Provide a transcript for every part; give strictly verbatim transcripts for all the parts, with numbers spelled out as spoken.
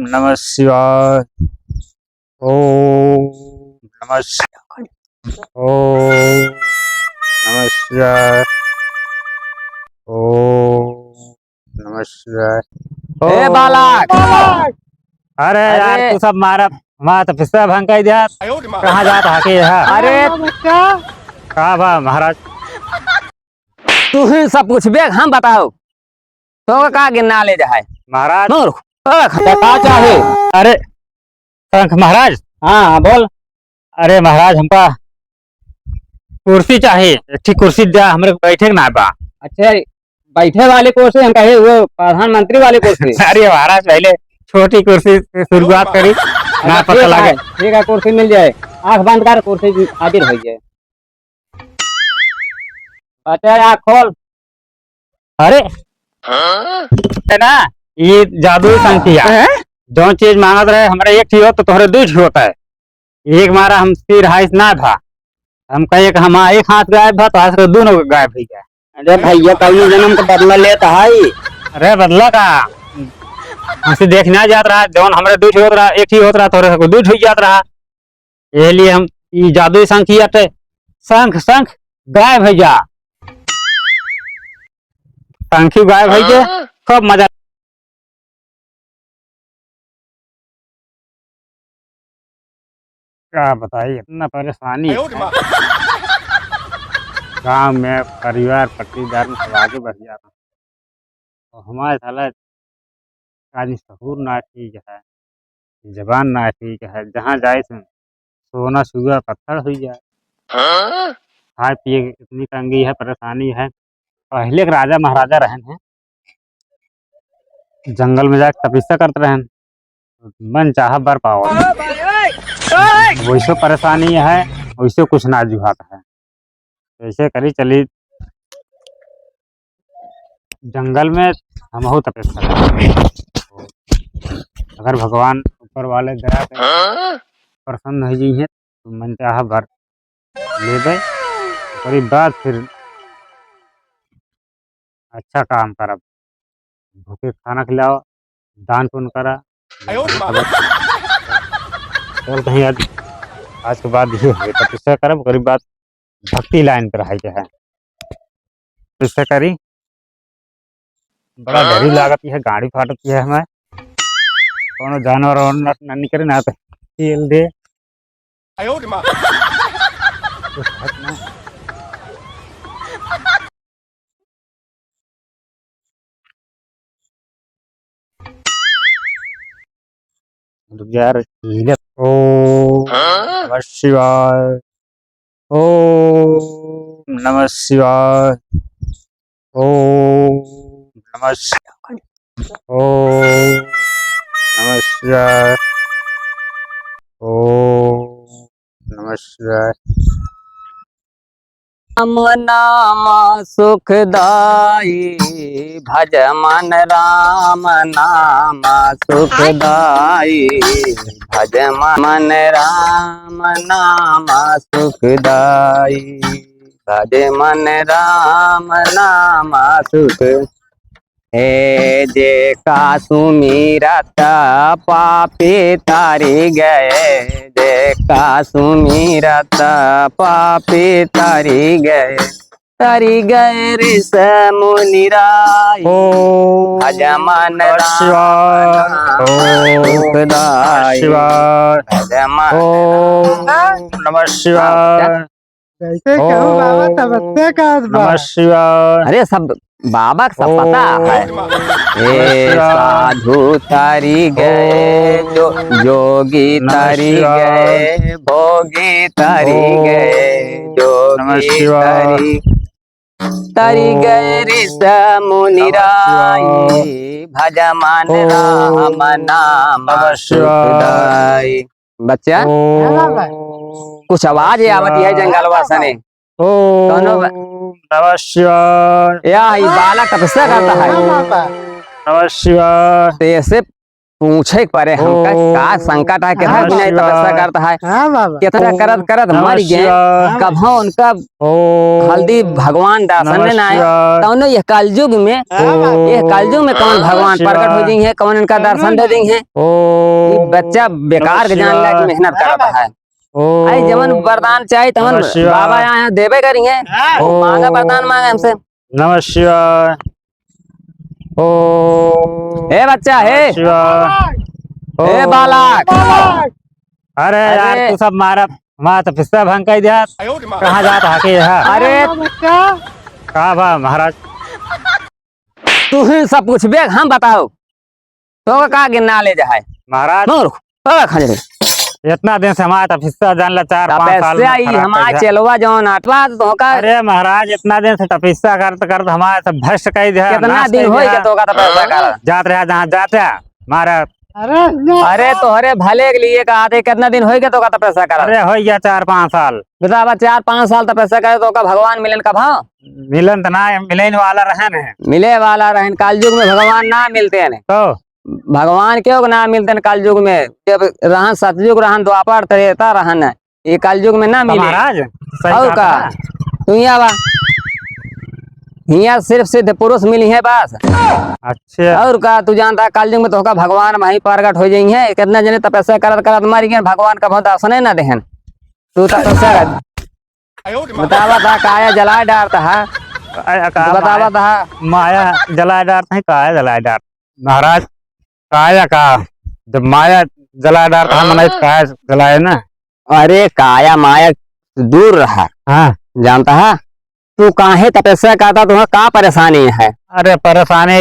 नमः शिवाय। ओम नमः शिवाय। ओम नमः शिवाय। ओम नमः शिवाय। ए ओम। बालक! अरे यार, अरे! तू सब मारत, मार तो पिस्ता भंग कर दिया। कहाँ जात हके यहाँ? अरे! का बा महाराज? तू ही सब पूछबे, हम बताओ। तो का गिनना ले जाए? महाराज। मूर्ख। का चाहे? अरे, शंख महाराज। हाँ, हाँ, बोल। अरे महाराज, हमका कुर्सी चाही, एक ठी कुर्सी द्या, हमरे बैठे के ना बा। अच्छा, बैठे वाली कुर्सी हम कहे, वो प्रधानमंत्री वाली कुर्सी। अरे महाराज, पहले छोटी कुर्सी से शुरुआत करी, अच्छा, ना पता ठीक है, लगे। ठीक है, कुर्सी मिल जाए। आँख बंद कर, कुर्सी हाजिर हो जाए। अच्छा, आँख खोल। अरे, हाँ? है ना, ये जादुई शंखिया। हैं? जौन चीज मांगत रहे, हमरे एक ठी होत, तो तोहरे दुइ ठी होत है। एक मारा हम तीर हाइस ना भा, हम कहे कि हमार एक हाथ गायब भा, तो हाथ के दोनों गायब हो गया। अरे भैया, कौनो जन्म का बदला लेत है? अरे बदला का, हमसे देख ना जात रहा, जौन हमरे दुइ ठी होत रहा, एक ठी होत रहा, तोहरे को दुइ ठी जात रहा। यही लिए हम ई जादुई शंखी अटे, शंख, शंख, गायब होइ जा। शंखी गायब होइ जे, हाँ? खूब मजा। का बताई, इतना परेशानी आयो रे है। माँ। गाँव में परिवार, पट्टीदार में सब आगे बढ़ जाता। और हमारे साला आदमी सहूर ना ठीक है, जबान ना ठीक है, जहाँ जाए से सोना सुगा पत्थर हुई जाए। हाँ? खाए पिए की इतनी तंगी है, परेशानी है। पहले के राजा महाराजा रहन हैं, जंगल में जाके तपस्या करते रहन, मन चाहा बर पावत। वैसे परेशानी है, वैसे कुछ ना जुहात है। तो ऐसे करी चली जंगल में, हमहू तपस्या करी। अगर भगवान ऊपर वाले दया से प्रसन्न हो जी हैं, तो मन चाहा बर लेबे, ओकरी बाद फिर अच्छा काम करब। भूखे खाना खिलाओ, दान पुण्य करा। आयो रे माँ। चल कहीं आज, आज के बाद ये होई, तपस्या करब, ओकरी बाद भक्ति लाइन पर रहे के है। तपस्या करी, बड़ा डर ही लागत है, गाड़ी फाटत है हमें। कोनो जानवर और न, न निकले ना तो तेल दे। आयो रे माँ। रुक जा रे, हिले। ओम नमः शिवाय। ओम नमः शिवाय। ओम नमः शिवाय। ओम नमः शिवाय। ओम नमः शिवाय। राम नाम सुखदाई, भज मन राम नाम सुखदाई, भज मन राम नाम सुखदाई, भज मन राम नाम सुख हे जेका सुमिरत पापी तरि गए, जेका सुमिरत पापी तरि गए, तरि गए रिस मुनि राई। ओम भज मन नमः शिवाय। राम ओम नमः सुखदाई। शिवाय। भज मन ओम नमः शिवाय। कैसे कहूँ बाबा, ओम तपस्या का बा। नमः शिवाय। अरे सब बाबा का सब पता है। ओम नमः हे शिवाय। साधु तरि गए, जो ओम जोगी नमः तरि शिवाय। गए, भोगी तरि गए, ओम नमः जोगी शिवाय। तरि, तरि गए ओम ऋष मुनि नमः राई, शिवाय। भज मन ओम राम नाम नमः शिवाय। सुखदाई। बच्चा, ओम कुछ आवाज आवत है जंगलवा सने। ओम कौनो बा-, नमः शिवाय। या, ई बालक तपस्या करता है। ओम नमः शिवाय। तो ऐसे पूछे के परे हमका, ओम का संकट है, कितना नमः दिन है तपस्या शिवाय। करत है, हाँ बाबा। कितना ओम करत करत नमः मर गए। शिवाय। कभो उनका ओम हल्दी भगवान दर्शन नमः में ना आए, शिवाय। तौनो यह कलयुग में, हाँ बाबा। यह कलयुग में कौन भगवान शिवाय। प्रकट हो जाई है, कौन इनका दर्शन दे दी है। ओम ये बच्चा बेकार नमः के जान लायक शिवाय। मेहनत करत है। ओम आई जवन वरदान चाही तवन नमः शिवाय। बाबा यहाँ देबे करी है। हाँ। ओम मांगा वरदान मांगा हमसे। नमः शिवाय। ओम ए बच्चा, हे। नमः शिवाय। ए ओम। बालक। अरे यार, अरे। तू सब मारा, मारा तो पिस्सा भंग कर दिया। कहाँ जात हके यहाँ? अरे। का बा महाराज? तू ही सब पूछबे, हम बताओ। तो का गिनना ले जाए? महाराज। मूर्ख। ओ खंजरे। इतना दिन से हमारा तपस्या जान ला, चार पाँच साल में तपस्या ई खराब कर हमार दिया। चेलवा जौन आटवा तो का अरे महाराज, इतना दिन से तपस्या करत करत हमारा सब भ्रष्ट कर दिया, कितना नाश दिन कर होई दिया। के तो का तपस्या करत? जात रहा जहाँ जात रहा, मारा। अरे, अरे तोहरे भले के लिए कहा थे, कितना दिन होई के तो का तपस्या करत? अरे होई गया चार पाँच साल। बतावा, चार पाँच साल तपस्या करे तो का भगवान मिलन कब? हाँ? मिलन त ना, मिले वाला रहन है। मिले वाला रहन, कलयुग में भगवान ना मिलते हैं। तो? भगवान क्यों ना मिलते हैं कलयुग में? जब रहन सतयुग रहन, द्वापर त्रेता रहन, ये कलयुग में ना तो मिले। महाराज, सही और कहा का? था। तू यहाँ बा, यहाँ सिर्फ सिद्ध पुरुष मिली है बस। अच्छा। और का तू जानता है, कलयुग में तो का भगवान वहीं प्रगट हो जाई है। कितना जने तपस्या करत करत मर गए, भगवान कभो दर्शने ना देहन। तू तपस्या कर। बतावा था, काया जलाए डारत है। काया तू बतावा माया, था। माया जलाए डारत है, काया जलाए डारत। महाराज, काया का, जब माया जलाए डारत है, हाँ। मनाई काया जलाए ना। अरे, काया माया दूर रहा। हाँ। जानता है, तू काहे तपस्या करता, तुम्हें का परेशानी है? अरे, परेशानी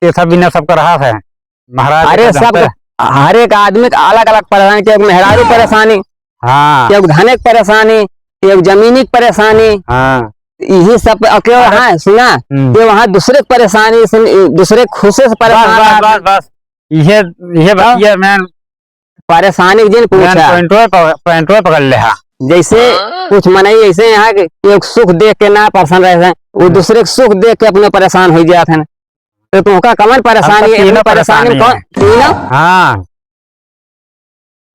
ये सब बिना सबका रहा है। महाराज अरे, का सब जानते हैं। हर एक आदमी का अलग-अलग परेशानी, केहू मेहरारू परेशानी, हाँ। केहू धने के परेशानी, केहू जमीनी के परेशानी। हाँ। यही सब, और केहू, अरे, हाँ, सुना, हम्म। केहू वहाँ दूसरे के परेशानी से, दूसरे के खुशी से बस, परेशान बस, आदमी। बस, बस। ये, ये हाँ। बतिया मैं परेशानी के जिन मैं पूछा। पॉइंटवे प-, पॉइंटवे पकड़ ले, हाँ। जैसे कुछ मनई ऐसे यहाँ के एक सुख देख के ना परेशान रहे हैं, वो हम्म। दूसरे के सुख देख के अपने परेशान हो जाते हैं। तो तुमका कमन परेशानी हमका है? तीनों परेशानी परेशानी कौन? है। तीनों? हाँ।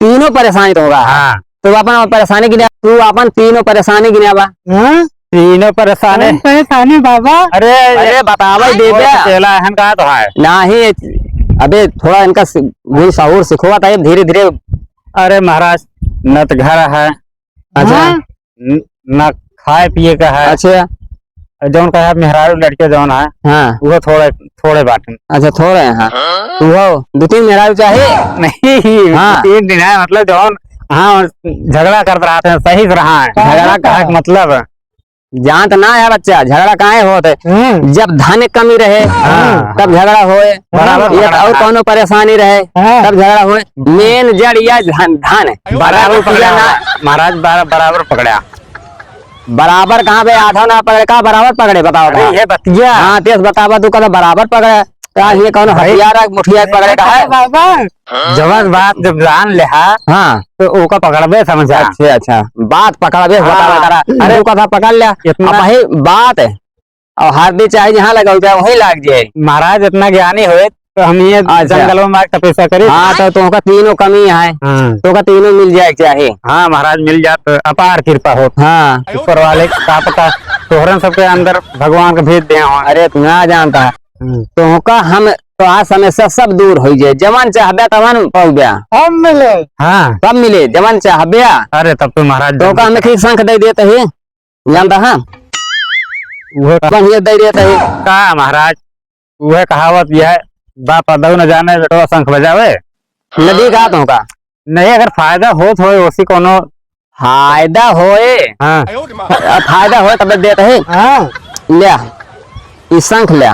तीनों परेशानी तो होगा। हाँ। तो अपन परेशानी गिना, तू अपन तीनों परेशानी गिनावा। हाँ? तीनों परेशानी। कौन परेशानी बाबा? अरे, अरे बतावा ही दे वो दे। अकेला है, हम कहा तो है। नाही, अबे थोड़ा इनका सि-, गुण सहूर सिखवा था, ये धीरे धीरे। अरे महाराज, न तो घर है, अच्छा। हाँ? न, न खाए पिए का है। अच्छा। जौन का है, मेहरारू लड़के जौन है, हाँ। वो थोड़े, थोड़े बाटे। अच्छा, थोड़े हैं, हाँ। वो दो तीन मेहरारू चाहे? नहीं, हाँ। एक दिन है, मतलब, जौन, हाँ, झगड़ा करत रहते हैं, सही से रहा है। झगड़ा झगड़ा का का? है, मतलब। जानत ना है बच्चा, झगड़ा काहे होत है? हम्म। जब धन कमी रहे, हाँ। तब झगड़ा होए। बराबर ये पकड़ा और था। कौनो परेशानी रहे, हाँ। तब झगड़ा होए। मेन जड़ या धन, धन। बराबर या पकड़ा ना। है। महाराज, बरा-, बराबर पकड़ा। बराबर कहाँ बे? आधा ना पकड़े, का बराबर पकड़े, बताओ अरे, भला। ये बतिया। हाँ, तेज बतावा, तू कहता बराबर पकड़े। का ये कौनो भाई। हथियार है, मुठिया पकड़े का है? बाबा। जवन बात जब जान लेहा, हाँ। तो ओका पकड़बे समझा। अच्छा, अच्छा। बात पकड़बे, हाँ। बतावा करा। अरे, अरे, ओका था पकड़ लिया। इतना अब भाई बात है। और हरदी चाहे जहाँ लगाओ जाए, वहीं लाग जाए। महाराज इतना ज्ञानी होए, तो हम ये अच्छा। जंगल में मार तपस्या करी। हाँ, तो तुमका तीनों कमी है। हाँ। तुमका तीनों मिल जाए के चाहे। हाँ, महाराज मिल जात तो अपार कृपा होत। हाँ। ऊपर वाले का पता, तोहरन सबके अंदर भगवान का भेद दे हो। अरे, तू ना जानता है। हम्म। तुमका हम तो आज समस्या सब दूर हो जाए, जवन चाहबे तवन पाउबे। हम मिले। हाँ। सब मिले, जवन चाहबे। अरे, तब तो महाराज तो का हमें खीर शंख दे देते ही, जानता है? वो अपन ये दे देते ही। का महाराज, वह कहावत यह है, बाप पदऊ न जाने, बेटवा शंख बजावे। नदी का तो का? नहीं, अगर फायदा होत होए, ओसी कोनो फायदा होए। हाँ। अब फायदा होए तब देते ही। हाँ। ल्या, ई शंख ल्या।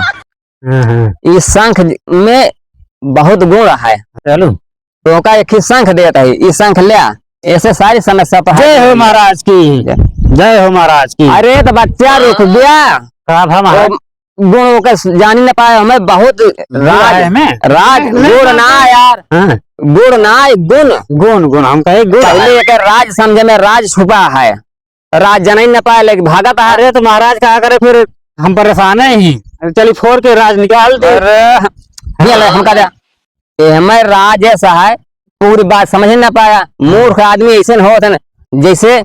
हम्म, हम्म। ई शंख में बहुत गुण है। चलो। तो का एक ही शंख देता है, ई शंख ल्या, ऐसे सारी समस्या तो जय हो महाराज की। जय। जय हो महाराज की। अरे तो बच्चा रुक गया। का भा महाराज? वो गुण ओके जानी न पाए, हमें बहुत गुण राज, है हमें। राज नहीं, गुण नहीं, ना नहीं। यार। हाँ। गुण ना, गुण। गुण, गुण, हम कहे गुण पहले है। एक राज समझे में राज छुपा है। राज जनाई न पाए, लेकिन भागत है। अरे, तो महाराज का करे फिर, हम परेशान ही। चली फोड़ के राज निकाल दे। अरे, ये ले, हमका दे। एहमे राज है साहब, पूरी बात समझ न पाया। मूर्ख आदमी ऐसे न होत है ना, जैसे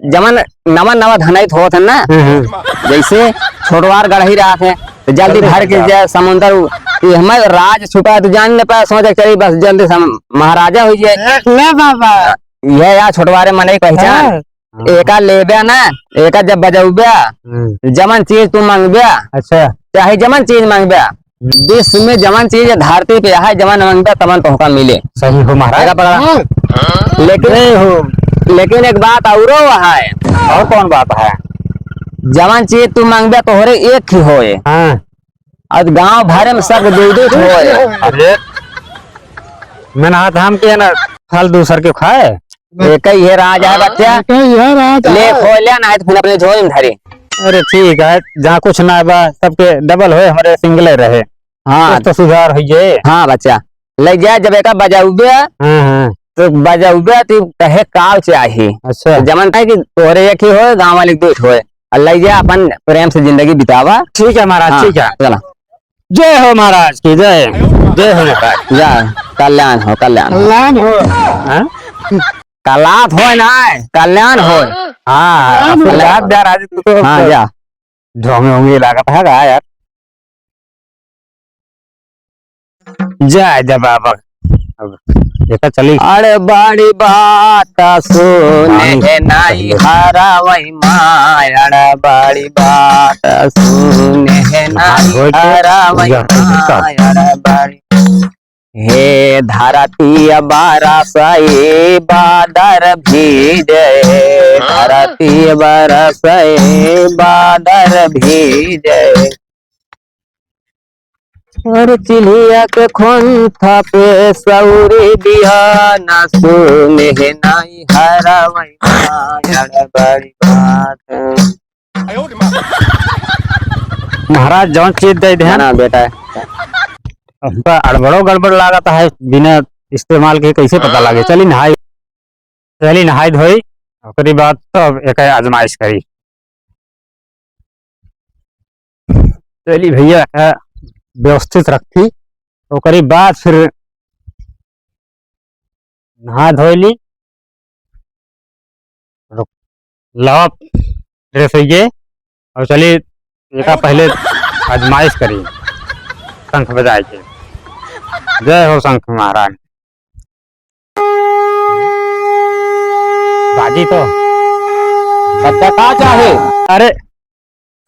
जमन नवा नवा धनाइत होत है ना, हम्म, हम्म। जैसे छोटवार गढ़ही रहत है, तो जल्दी जल्दी भर के भर जाए समुंदर उ-, एहमे राज छुपा है, तो जान न पाया, सोच के चली बस जल्दी से हम महाराजा हो जाए। देख ले बाबा। यह यार छोटवारे मनई पहचान। हाँ। एका लेब्या ना, एका जब बजौब्या, हम्म। जमन चीज तू मांगब्या, अच्छा। चाहे जमन चीज मांगब्या, विश्व में जमन चीज धरती पे है, जमन मांगब्या, तमन तोहका मिले। सही हो महाराज। एका पकड़ा। हाँ। लेकिन, जय हो। लेकिन एक बात औरो है। और कौन बात है? जमन चीज तू मांगब्या, तोहरे एक ही होए। हाँ। और गांव भरे में सब दुई दुई ठो होए। अरे, मैं ना धाम के ना फल दूसर के खाए। एक ही है राज है बच्चा। एक ही है राज ले है। खो ले, नहीं तो फिर अपने झोली में धरी। अरे ठीक है, जहाँ कुछ ना बा, सबके डबल होए, हमारे सिंगल रहे। हाँ। कुछ तो सुधार होइए। हाँ बच्चा, ले जा, जब एका बजाउबे, हाँ, हाँ। तो बजाउबे तो कहे काव चाही। अच्छा। तो जमन था कि तोहरे एक ही होए, गाँव वाले के दो होए। और ले जा, अपन प्रेम से जिंदगी बितावा। ठीक है महाराज, हाँ, ठीक है। चला। जय हो महाराज की, जय। जय हो महाराज। जा, कल्याण हो, कल्याण हो। कल्याण हो। हाँ? कलात हो ना, कल्याण हो। हाँ, कल्याण हो। जा, जा राजू, तू तो हाँ, जा। ढोंगे होंगे लागत है का यार। जय जय बाबा। अब ये तो चली। अरे बड़ी बात सुने नाई हरावई माय, अरे बड़ी बात सुने नाई हरावई माय, अरे बड़ी। हे धरती बरसई बादर भीजे, धरती बरसई बादर भीजे। और चिल्हिया के खोंथा पे सौरी बिहान सुने नाई हरावई माय, अरे बड़ी बात। महाराज जौन चीज दे देहन। ना, ना, बेटा। हमका अड़बड़ो गड़बड़ लागत है, बिना इस्तेमाल के कैसे पता लागे? चली नहाई, चली नहाई धोई, ओकरी बाद तब एक आजमाइश करी। चली भैया, अ, व्यवस्थित रखी, ओकरी बाद फिर नहा धोई ली। रुक, लावा fresh होइए और चली एका पहले आजमाइश करी शंख बजाए के। जय हो शंख महाराज। बाजी तो। बच्चा का चाहे? अरे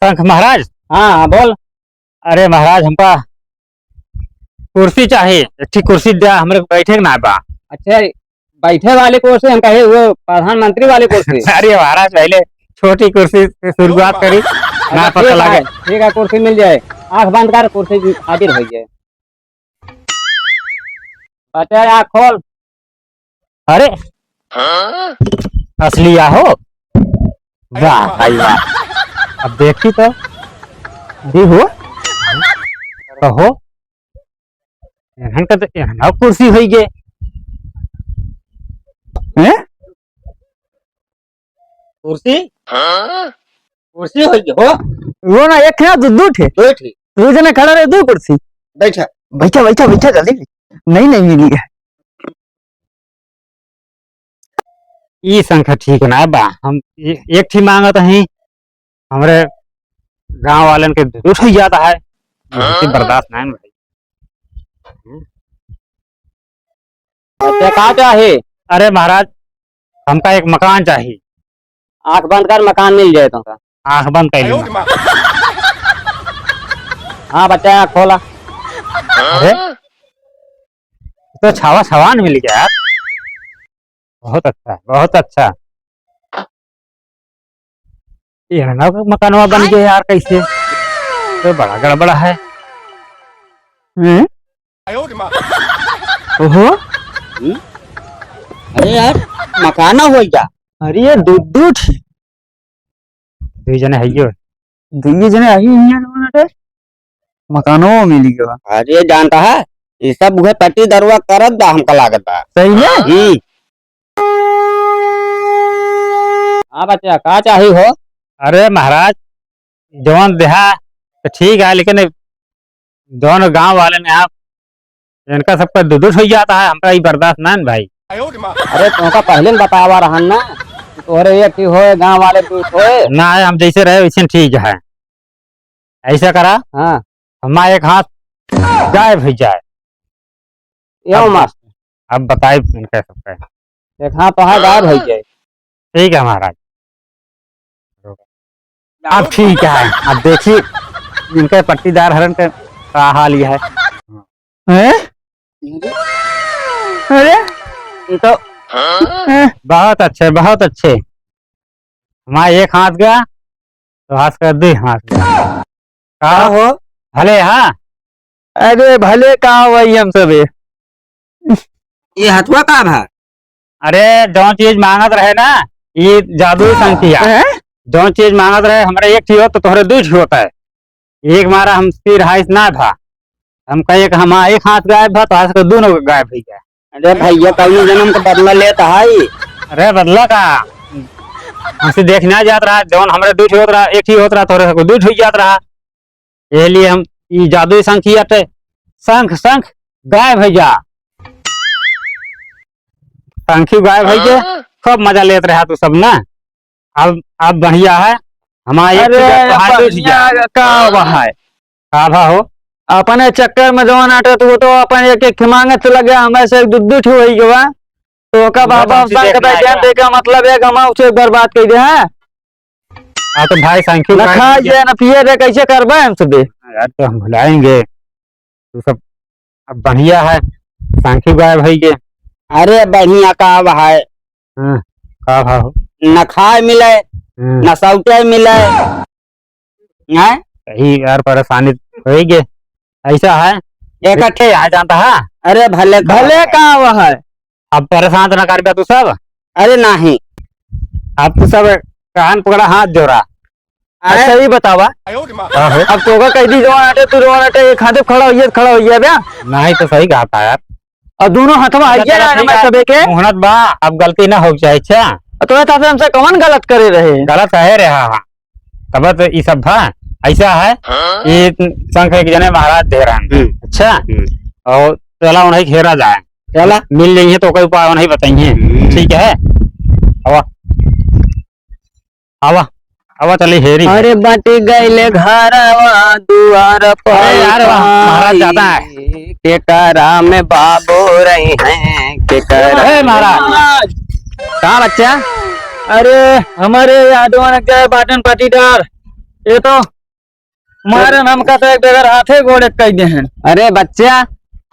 शंख महाराज। हाँ, हाँ, बोल। अरे महाराज, हमका कुर्सी चाही, एक ठी कुर्सी द्या, हमरे बैठे के ना बा। अच्छा, बैठे वाली कुर्सी हम कहे, वो प्रधानमंत्री वाली कुर्सी। अरे महाराज, पहले छोटी कुर्सी से शुरुआत करी, अच्छा, ना पता ठीक है, लागे। ठीक है, कुर्सी मिल जाए, आँख बंद कर, कुर्सी हाजिर हो जाए। बच्चा, आँख खोल। अरे, असली आहो? वाह भाई वाह। अब देखी तो। दी हो? कहो। एहन का तो एहन कुर्सी होई गे। हैं? कुर्सी? कुर्सी होई गे हो? वो ना, एक है, दो, दो ठे। दो ठे। दो जने खड़ा रहे, दो कुर्सी। बैठा। बैठा, बैठा, बैठा, जल्दी। नहीं, नहीं मिली है। ई संख्या ठीक ना बा। हम ए-, एक ठी मांगत हई, हमरे गांव वालन के दू ठो जात है, हमसे बर्दाश्त ना है भाई। अच्छा, का चाही? अरे महाराज, हमका एक मकान चाही। आँख बंद कर, मकान मिल जाए तुमका। आँख बंद कर ली। हाँ बच्चा, आँख खोला। अरे, तो छावा छवान मिल गया यार। बहुत अच्छा, बहुत अच्छा। ये ना मकानवा बन गया यार, कैसे? तो बड़ा गड़बड़ा है। हैं? ओहो। हम्म? अरे यार, मकाना हो जा। अरे ये दू, दू ठी। दुई जने हइयो। दुइये जने आई हियाँ लोगन के। मकानो मिल गया। अरे जानता है, ये सब उहे पट्टी दरुआ करत बा, हमका लागत बा। सही में? हम्म। हाँ बच्चा, का चाही हो? अरे महाराज, जौन देहा तो ठीक है, लेकिन जौन गांव वाले ने आप इनका सबका दो दो ठो हो जाता है, हमका ई बर्दाश्त ना है भाई। अरे, तोहका पहले न बतावा रहन ना, कि तोहरे एक ही होए, गाँव वाले दो ठो होए। ना है, हम जैसे रहे वैसे ठीक है। ऐसा करा, हाँ। हमारा एक हाथ गायब हो जाए। यो अब, मास्टर। अब बताए इनका सबका। एक हाथ तो है गायब हो जाए। ठीक है महाराज। अब ठीक है, अब देखी इनके पट्टीदार हरन के का हाल ये है। हैं? अरे, ये तो, हैं? बहुत अच्छे, बहुत अच्छे। हमारा एक हाथ गया, तो हाथ का दे हाथ गया। का का हो? भले, हाँ। अरे, भले का हो भाई हम सबे। ये हथवा का भा? अरे, जौन चीज मांगत रहे ना, ये जादुई संखिया। हैं? जौन चीज मांगत रहे, हमरे एक ठी होत, तो तोहरे दुइ ठी होत है। एक मारा हम सिर हाइस ना भा। हम कहे कि हमारा एक हाथ गायब भा, तो आज के दोनों गायब हो गया। अरे भैया, कौनो जन्म का बदला लेत है। अरे बदला का? हमसे देख ना जात रहा, जौन हमरे दुइ ठी होत रहा, एक ठी होत रहा, तोहरे सबके दुइ ठी हो जात रहा। यही लिए हम ई जादुई संखी अटे, संख, संख, गायब हो जा। संखी गायब हो गए, हाँ। खूब मजा लेत रहा तू सब ना। अब, अब बढ़िया है, हमारा एक अरे, चीज है, तोहार दो चीज है। बढ़िया का बा है? का भा हो? अपने चक्कर में जौन आटे तू, वो तो अपन एक एक मांगत चला गया, हमें से एक दो दो ठो हो गया। तो का अरे, बाबा हमसे संख देखना दे है ज्ञान क्या? दे का मतलब है कि हम उसे बर्बाद कर दे, हैं? हाँ, तो भाई, संखी ना गायब खाए हो गया। जे, ना पिए रे, कैसे करबे हम सबे? यार, तो हम भुलाएंगे। तू सब अब बढ़िया है, संखी गायब हो गए। अरे, बढ़िया का अब है? हाँ, का भा हो? न खाए मिले, हम्म। न सौते मिले। हैं? सही यार, परेशानी हो गए। ऐसा है? एक इकट्ठे आ जाता है। अरे, भले का भले है? का अब है? अब परेशान तो ना करबे तू सब। अरे नहीं। अब तू सब कान पकड़ा, हाथ जोड़ा। अरे अच्छा, ये बतावा। का हो? अब तोका कह दी जवान अटे, तू जवान अटे, एक हाथे खड़ा होइए, खड़ा होइए बे। नहीं तो सही कहा था यार। और दोनों हाथवा आइए ना, ठीक मैं है। सबे के। मोहनत बा, अब गलती ना हो जाए, अच्छा? और तोरे साथे हमसे कौन गलत करे रहे? गलत है रे, हाँ, हाँ। तब तो ई सब भा, ऐसा है, हाँ? ये शंख एक जने महाराज दे रहे हैं। हम्म। अच्छा? हम्म। और चला उन्हें घेरा जाए। चला। मिल जाइए तो कोई उपाय नहीं बताइए। हम्म। ठीक है? आवा। आवा। आवा चली हेरी। अरे बट गइले घरवा दुआर पर अरे यार वाह, महाराज जाता है। के करा में बाबू रही हैं, के करा ए महाराज। का बच्चा? अरे हमारे यादवन के बाटन पाटीदार, ये तो मारे हमका तो एक बगैर हाथे गोड़े कह दे हैं। अरे बच्चा,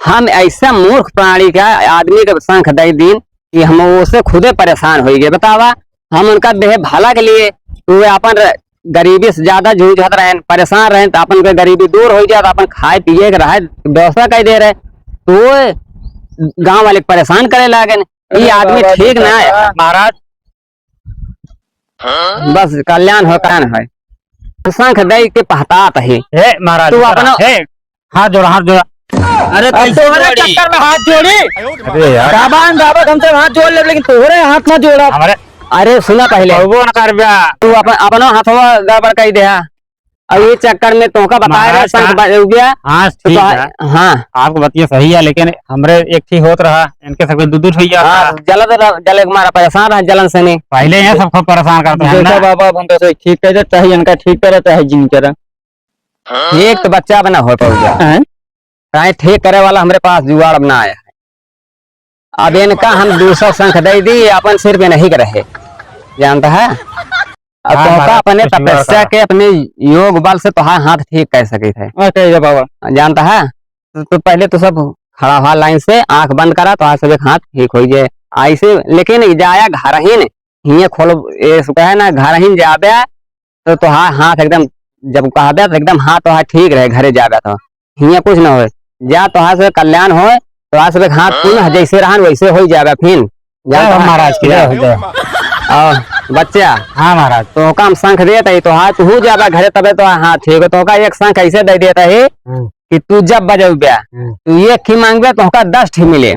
हम ऐसा मूर्ख प्राणी का आदमी के शंख दे दीन कि हम उससे खुदे परेशान हो गए। बतावा, हम उनका देह भला के लिए, वो अपन र-, गरीबी से ज्यादा जूझत रहेन, परेशान रहेन, तो अपन के गरीबी दूर हो जात, अपन खाए पिए के रहे व्यवस्था कर दे रहे, तो वो गांव वाले के परेशान करे लागेन। ये अरे आदमी बाबा, ठीक ना है। महाराज, बस कल्याण हो, कल्याण है। शंख दई के पहतात है। हे महाराज, तू अपना हे, हाथ जोड़ा, हाथ जोड़ा। अरे अब कैसे तोहरे जोड़ी? चक्कर में हाथ जोड़ी। अरे यार। गाबान गाबत हमसे हाथ जोड़ ले, लेकिन तोहरे हाथ ना जोड़ा। हमारे अरे सुना पहले। कहबो न करबे। तू अपन, अपनो हाथवा गड़बड़ कर दे हा। अब ये चक्कर में तोहका बताए रहे, महाराज शंख का बा-, उबिया। हाँ, तो ठीक तो है। हाँ। आपको बतिया सही है, लेकिन हमरे एक ठी होत रहा, इनके सबके दू दू ठो ही हाँ, आता। जलत रह-, जले के मारा परेशान रहा, जलन से नहीं। पहले ये सबको परेशान करते हैं देखो ना। बाबा, अब हमका से ठीक करे, चाहे इनका ठीक करे, चाहे जिन करे। एक तो बच्चा बना हो पाऊगा। हैं? काहे ठीक करे वाला हमरे पास जुगाड़ अब ना आया है। अब इनका हम दूसरा शंख दे दी, अपन सिर पे नहीं रहे, जानता है? अब हाँ, तोहका महाराज, अपने कुछ भी तपस्या बता। के, अपने योग बल से तोहार हाथ ठीक कर सके थे। हाँ, कह दे बाबा। जानता है? तो, तो पहले तो सब खड़ा हुआ लाइन से, आंख बंद करा, तो आज सब एक हाथ ठीक हो जाए। ऐसे, लेकिन ई जाया घर ही ने, हिये खोल, ये सु कहे ना, घर ही जाबे, तो तोहार हाथ एकदम, जब कहबे, तो एकदम हाथ तोहार ठीक रहे, घरे जाबे तो। हियाँ कुछ ना होए। जा तोहार से कल्याण होए, तोहार से हाथ पुनः जैसे रहन वैसे हो जाबे फिन। जा जय हो तोहार महाराज की, जय हो, जय। और बच्चा, हाँ महाराज। तो काम शंख देत है, तोहार तू हो जाबे घरे, तबे तो हाँ ठीक हो। तोहका एक शंख ऐसे दे देत है हम्म। कि तू जब बजौबे, हम्म। तू एक ही मांगबे, तोहका दस ठी मिले।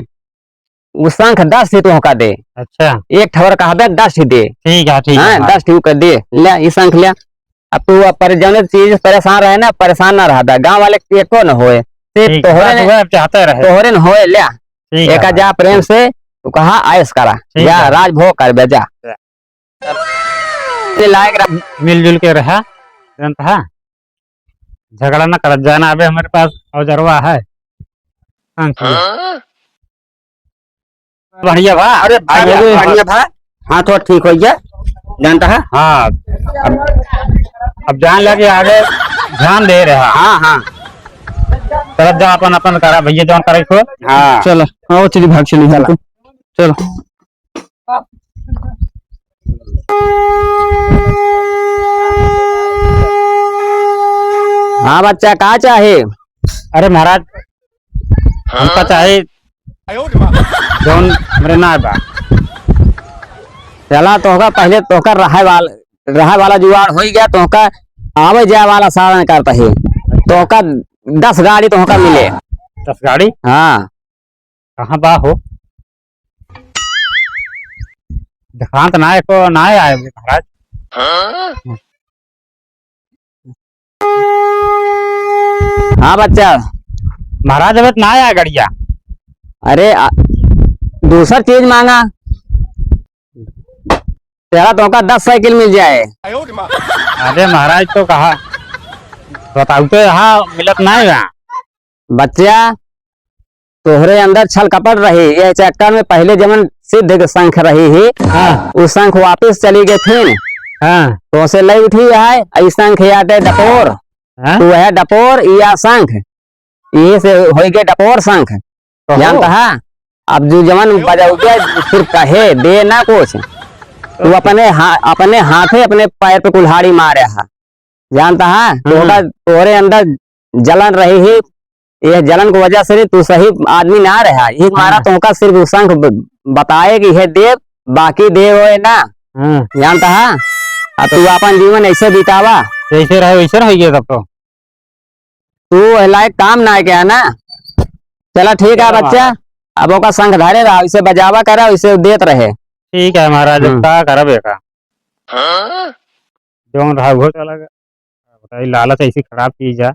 उ शंख दस ठी तोहका दे। अच्छा। एक ठवर कहबे, दस ठी दे। ठीक है, ठीक है, हाँ, हाँ। दस ठी ओके दे। ले, ई शंख ले। अब तू अब पर-, जौने चीज से परेशान रहे ना, परेशान ना रहबे। गाँव वाले के एको न होए। से ठीक, तोहरे बस ने, वह चाहते रहे। तोहरे ने होए ल्या। ठीक है एका भाई। जा प्रेम से, तू कहा आयस करा, ठीक जा है। राजभोग कर बे जा। जा। ये लायक रा- मिलजुल के रहा, जानता है? झगड़ा ना करत जाना, अबे हमारे पास औजरवा है। हाँ, ठीक। हाँ? बढ़िया भा? अरे, आगे बढ़िया, बढ़िया। बढ़िया भा। हाँ, थोड़ा ठीक हो गया, जानता है? हाँ, अब, अब जान लगे आगे ध्यान दे रहा। हाँ, हाँ। चलत जा, अपन, अपन करा भैया, जौन करे को। हाँ। चलो, आओ, चली, भाग चली, चला। चलो। हाँ बच्चा, का चाहे? अरे महाराज, हमका चाहे जौन हमरे ना बा। चला, तोहका पहले तोहका रहे वाला, रहे वाला जुगाड़ होई गया, तोहका आवे जाए वाला साधन करता है, तोहका दस गाड़ी तोहका मिले। दस गाड़ी? हाँ। कहाँ बा हो? देखांत ना एको ना आए महाराज। हाँ बच्चा। महाराज, अबे तो ना आया गड़िया। अरे, आ, दूसर चीज मांगा। तेरा तोहका दस साइकिल मिल जाए। अरे महाराज, तो कहा बताऊ तो यहाँ मिलत ना है यहाँ। बच्चा, तोहरे अंदर छल कपट रही, यह चक्कर में पहले जवन सिद्ध के शंख रही ही, हाँ। उ शंख वापिस चली गई थी। हाँ। तो उसे लई उठी है, ई शंख याटे डपोर। हाँ? तो वह डपोर या शंख, यही से होई गए डपोर शंख। कहो। जानता है? अब जो जवन बजाऊ के सिर्फ कहे, दे ना कुछ। तू अपने हा-, अपने हाथे अपने पैर पे कुल्हाड़ी मारे हा। जानता है? हम्म। तोहका, तोहरे अंदर जलन रही ही, यह जलन की वजह से तू सही आदमी ना रहा। एक मारा हाँ। तोहका सिर्फ उ शंख ब-, बताए कि यह देव, बाकी देव होए ना। हाँ। जानता है? अब तू अपन जीवन ऐसे बितावा। जैसे रहे वैसे रह गया तब तो। तू वह लायक काम ना किया ना। चला ठीक है चलो बच्चा, महाराज। अब ओका शंख धरे रहा, इसे बजावा करा, इसे देत रहे। ठीक है महाराज, अब हम्म। का करब एका? जौन रहा उहो चला गया। बताई, लालच ऐसी खराब चीज है।